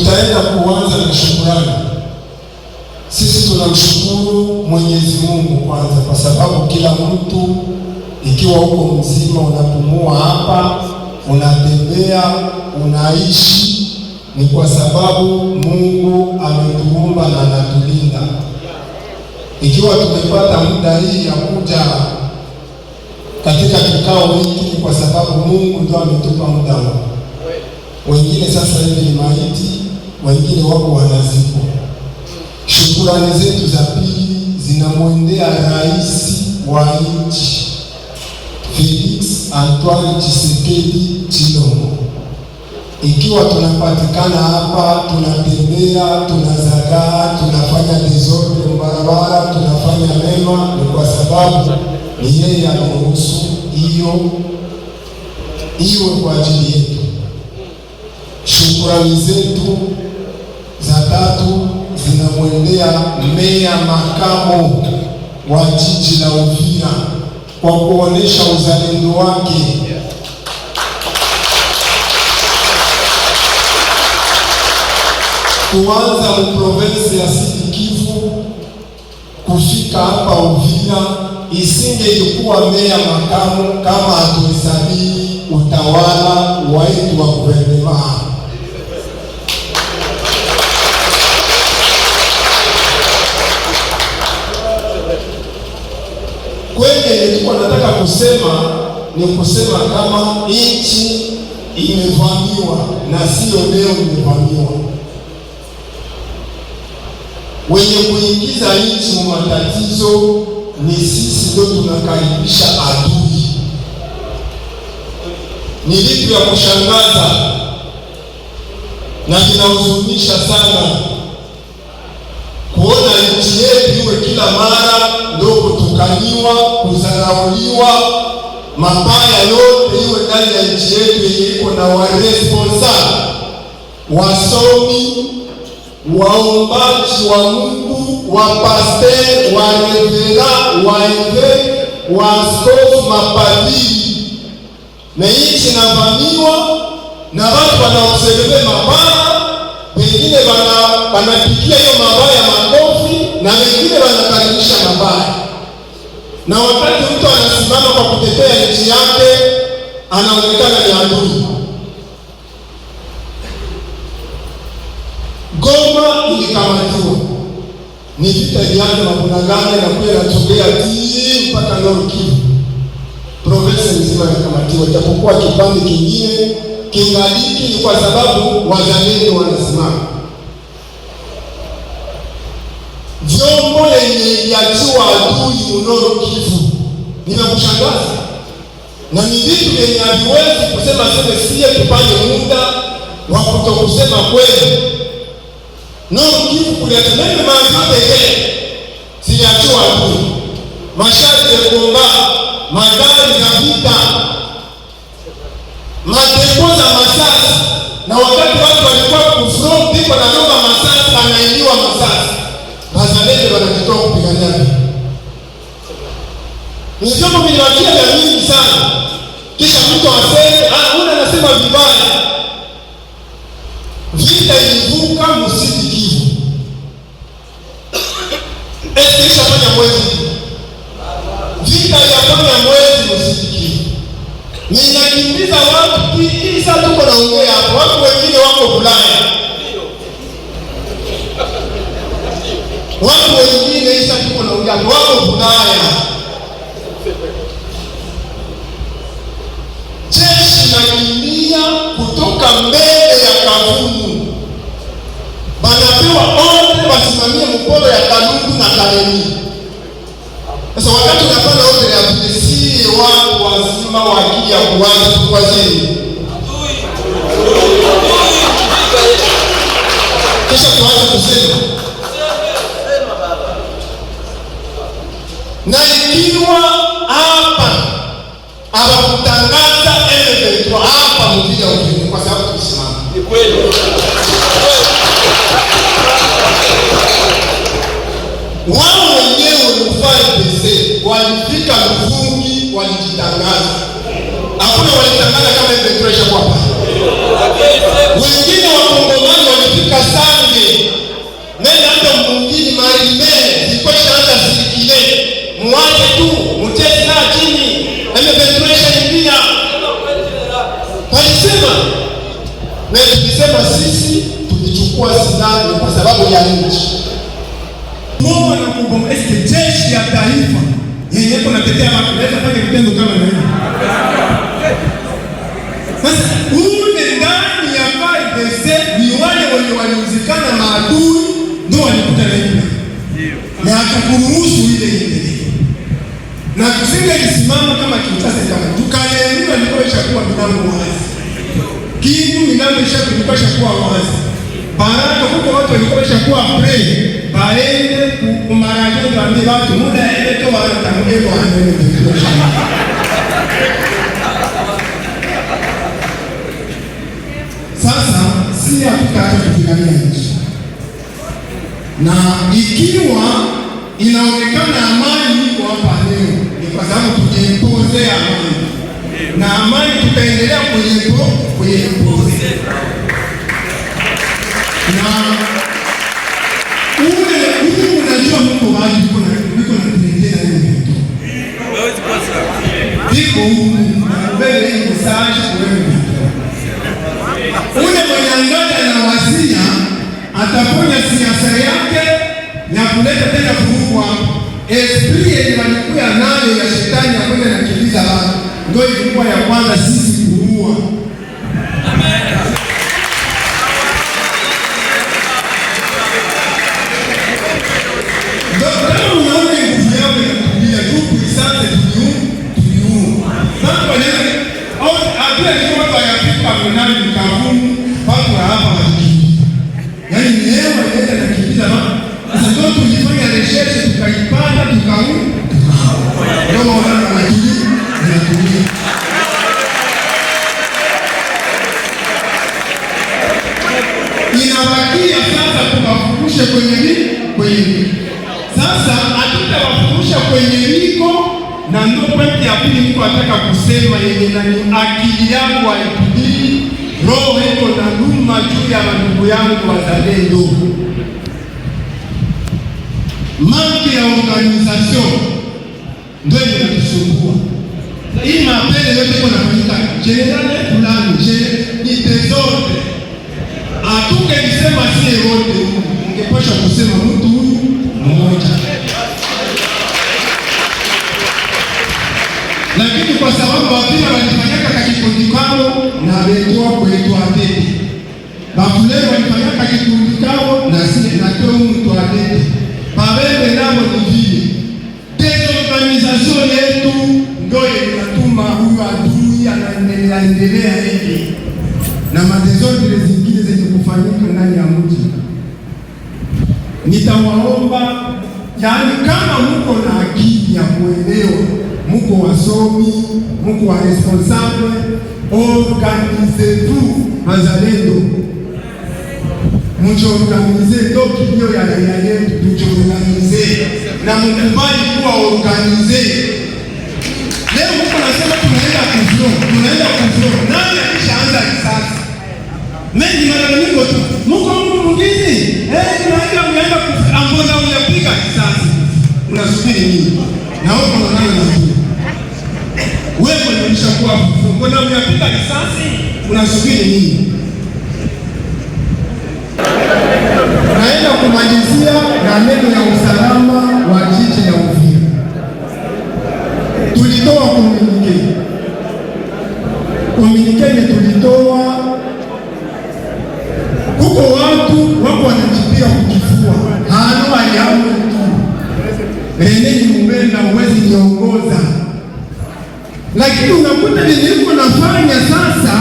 Tutaenda kuanza na shukurani. Sisi tunamshukuru Mwenyezi Mungu kwanza, kwa sababu kila mtu ikiwa uko mzima, unapumua hapa, unatembea, unaishi, ni kwa sababu Mungu ametuumba na anatulinda. Ikiwa tumepata muda hii ya kuja katika kikao hiki, ni kwa sababu Mungu ndio ametupa muda huu. Wengine sasa hivi ni maiti, wengine wako wanazikwa. Shukurani zetu za pili zinamwendea Rais wa nchi Felix Antoine Tshisekedi Tshilombo. Ikiwa tunapatikana hapa, tunatembea, tunazagaa, tunafanya désordre barabara, tunafanya mema, ni kwa sababu ni yeye ameruhusu hiyo iwe kwa ajili yetu. Shukurani zetu za tatu zinamwendea meya makamu wa jiji la Uvira kwa kuonesha uzalendo wake. Kuanza mu province ya Sud Kivu kufika hapa Uvira, isingekuwa meya makamu kama hatuhesabii utawala wetu wa gouvernement. Kwenye nilikuwa nataka kusema ni kusema kama nchi imevamiwa na sio leo imevamiwa. Wenye kuingiza nchi mu matatizo ni sisi, ndio tunakaribisha adui. Ni vitu vya kushangaza na vinahuzunisha sana kuona nchi yetu iwe kila mara ndio kutukaniwa, kudharauliwa, mabaya yote iwe ndani ya nchi yetu yenye iko na waresponsable, wasomi, waombaji wa Mungu, wa pasteur, wa révérend, wa évêque, wa askofu, mapadiri. Na nchi inavamiwa na watu wanaobserve mabaya, wengine wanapigia hiyo mabaya makofi na wengine wanakaribisha mabaya. Na wakati mtu anasimama kwa kutetea nchi yake, anaonekana ni adui. Goma ilikamatiwa, ni vita ilianza na Bunagana na kuya inatokea tii mpaka Nord Kivu, province nzima ilikamatiwa, japokuwa kipande kingine kingaliki, ni kwa sababu wazalendo wanasimama. Vyombo yenye iliachiwa adui mu Nord Kivu ni vya kushangaza na ni vitu vyenye haviwezi kusema seme sie tupanye muda wa kutokusema kweli. Nord Kivu kuliacha même maavions de guerre ziliachiwa adui, machars de combat, magari za vita, madépôts za masasi, na wakati watu walikuwa kufront iko na lomba masasi, anailiwa masasi, bazalendo wanajitoa kupigania vita. Ni vyombo viliwakia vya mingi sana, kisha mtu aseme ah, una anasema vibaya. Vita ilivuka mu Sud Kivu, eske ishafanya mwezi? Vita yafanya mwezi mu Sud Kivu, ninakimbiza watu hii sasa, tuko naongea hapo, watu wengine wako Bulaya, watu wengine isa tuko naongea hapo wako Bulaya. Jeshi nakimbia kutoka mbele ya Kavumu, banapewa ordre basimamie mkono ya Kalundu na Kalemi. Sasa wakati unapana ordre ya vile, si watu wazima wa akili ya kuwaza tukwazeni, kisha tuanze kusema na ikiwa hapa hawakutangaza M23 hapa mjini ya Uvira kwa sababu tulisimama. Ni kweli. Wao wenyewe FARDC walifika Luvungi, walijitangaza. Hakuna walitangaza kama M23 ishakuwa pale. Wengine wakongomani walifika Tulifika Sange, nenda hata mwingine marime zilikuwa ishaanza zikile, muache tu mutie silaha chini, M23 ishaingia. Walisema na tulisema sisi tulichukua silaha ni kwa sababu ya nchi. Mungu na kubom, eske jeshi ya taifa yenye iko natetea watu inaweza fanya kitendo kama na hiyo? Sasa ule ndani ya FARDC ni wale wenye waliuzikana maadui ndio walikuta na hiyo na hatukuruhusu ile iendelee, na tusingelisimama kama Kinshasa, kama tukaelewa, ilikuwa ishakuwa milango wazi, Kindu milango ishakuwa ishakuwa wazi, Baraka huko watu walikuwa ishakuwa prêts baende kumarajo, waambie watu muda ende to wanatangulia kwa wanene. Sasa si hatutaacha kupigania nchi, na ikiwa inaonekana amani iko hapa leo ni kwa sababu tujiimpoze amani, na amani tutaendelea kuiimpoze na ule huu, unajua Mungu wapi iko na tuletea na ile vitu iko huku na mbele hii message wewe ule mwenye angalia na wazia ataponya siasa yake ya kuleta tena vurugu hapo. Esprit yenye walikuwa nayo ya shetani ya kwenda nakimbiza watu ndio ilikuwa ya kwanza sisi kuua. Ndio kama unaona nguvu yao inakumbia tu kuisante tuliua. Sasa walianza au adui alikuwa watu hayafika mnani mkavumu watu wa hapa walikimbia. Yaani ni hewa inaenda nakimbiza watu. Sasa ndio tulifanya recherche tukaipanda tukaua. Ndio maana wanatulia wanatulia. Inabakia sasa tuwafurushe kwenye nini? Kwenye riko. Sasa hatutawafurusha kwenye riko, na ndio pointi ya pili niko nataka kusema yenye nani akili yangu haitulii, roho iko na luma juu ya ndugu yangu wazalendo. Manque ya organisation ndio inatusumbua. Hii mapele yote iko nafanyika général fulani, ni désordre. Hatungelisema sie wote huku, ungepasha kusema mtu huyu mmoja, lakini kwa sababu wapila walifanyaka kakikundi kao na betwa kwetu atete, bafulero walifanyaka kikundi kao na sie na twe mtu atete, babembe nabo ni vile. Désorganisation yetu ndio inatuma huyu adui anaendelea endelea hivi na madésordre zingine zenye kufanyika ndani ya mji. Nitawaomba yaani, kama muko na akili ya kuelewa, muko wasomi, muko wa responsable, organisez-vous wazalendo, mujiorganize. Ndo kilio ya raia yetu, tujiorganize na mukubali kuwa organisés. Leo muko nasema tunaenda kufro, tunaenda kufro, nani akishaanza kisasi mengi malalamiko tu, muko mtu mwingine tunaenda mnaenda ambona unapiga kisasi, unasubiri nini? Na wewe unaonana na tu wewe mwenye ulishakuwa mbona unapiga kisasi, unasubiri nini? Naenda kumalizia na neno ya usalama wa jiji ya Uvira. Tulitoa communiqué yenye tulitoa huko, watu wako wanajipia kukifua hano aliamu tu Rene ni mumena uwezi niongoza, lakini unakuta nilipo nafanya sasa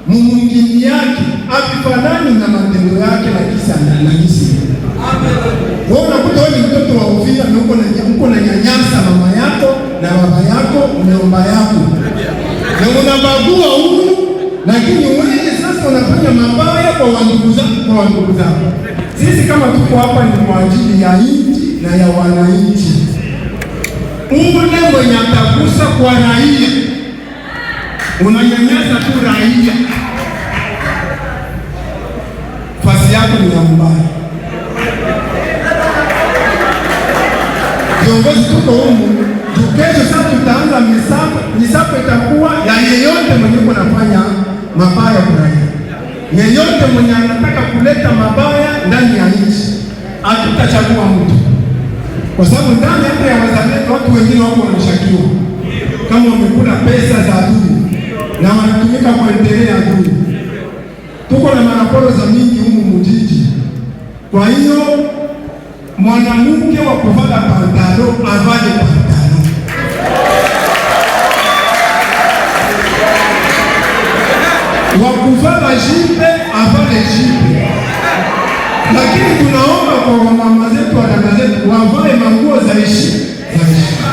mumungini yake avifanani na matendo yake na kisa na kisi. Wewe unakuta wewe ni mtoto wa Uvira na uko na nyanyasa mama yako na baba yako mjomba yako na unabagua huyu, lakini wewe sasa unafanya mabaya kwa wandugu zako, kwa wandugu zako. Sisi kama tuko hapa ni kwa ajili ya nchi na ya wananchi. Ule mwenye atagusa kwa raia, unanyanyasa tu raia, fasi yake Viongozi tuko humu, kesho sasa tutaanza misako. Misako itakuwa ya yeyote mwenye uko nafanya mabaya kwa raia, yeyote mwenye anataka kuleta mabaya ndani ya nchi. Hatutachagua mtu, kwa sababu ndani hata ya wazalendo watu wengine wako wanashakiwa kama wamekula pesa za adui na wanatumika kuendelea adui. Tuko na maraporo za mingi humu mjiji. Kwa hiyo mwanamke wa kuvala pantalon avale pantalon, wa kuvala jupe avale jupe, lakini tunaomba kwa wamama zetu, wadada zetu wavae manguo za heshima za heshima.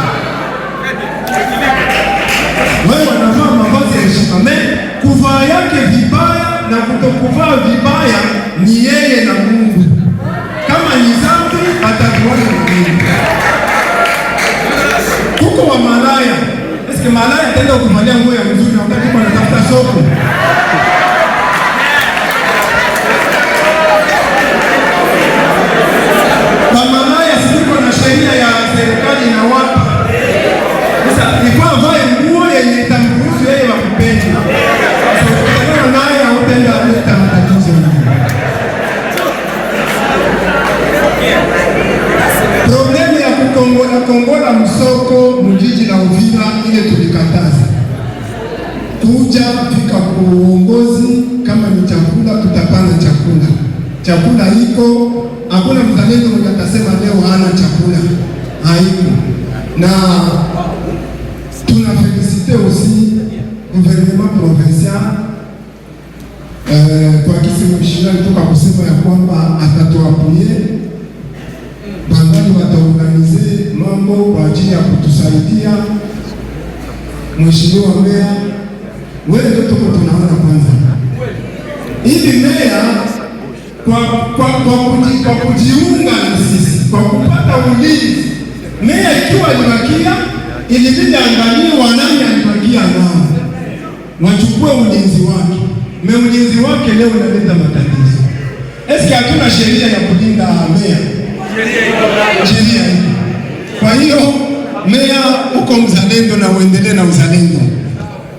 Wewe wanavaa mavazi ya heshima, mais kuvaa yake vibaya na kutokuvaa vibaya ni yeye na Mungu. Kama ni dhambi atatuana na Mungu. Kuko wa malaya, eske malaya ataenda kuvalia nguo ya mzuri na wakati kwa anatafuta soko? Bamalaya siko na sheria ya serikali inawapa. Sasa ilikuwa avae nguo yenye itamruhusu yeye wa kupenda. Sasa ukikutana naye hautaenda kuleta matatizo. Problème ya kukongola kongola msoko mjiji la Uvira ile tulikataza. Kuja fika kuongozi, kama ni chakula tutapana chakula. Chakula iko, hakuna mzalendo mwenye atasema leo hana chakula, haiko. Na tuna félicité aussi gouvernement provincial kwa kisi mheshimiwa alitoka kusema ya kwamba atatuappuyer, bandari wataorganiser mambo kwa ajili ya kutusaidia. Mheshimiwa Meya, wewe ndio tuko tunaona kwanza hivi meya kwa kujiunga na sisi kwa kupata ulinzi. Meya ikiwa alibakia, ilibidi angalie wanani alibakia nao wachukue ulinzi wake. Mais ulinzi wake leo inaleta matatizo. Eske hatuna sheria ya kulinda meya? Sheria iko. Kwa hiyo meya, uko mzalendo na uendelee na uzalendo.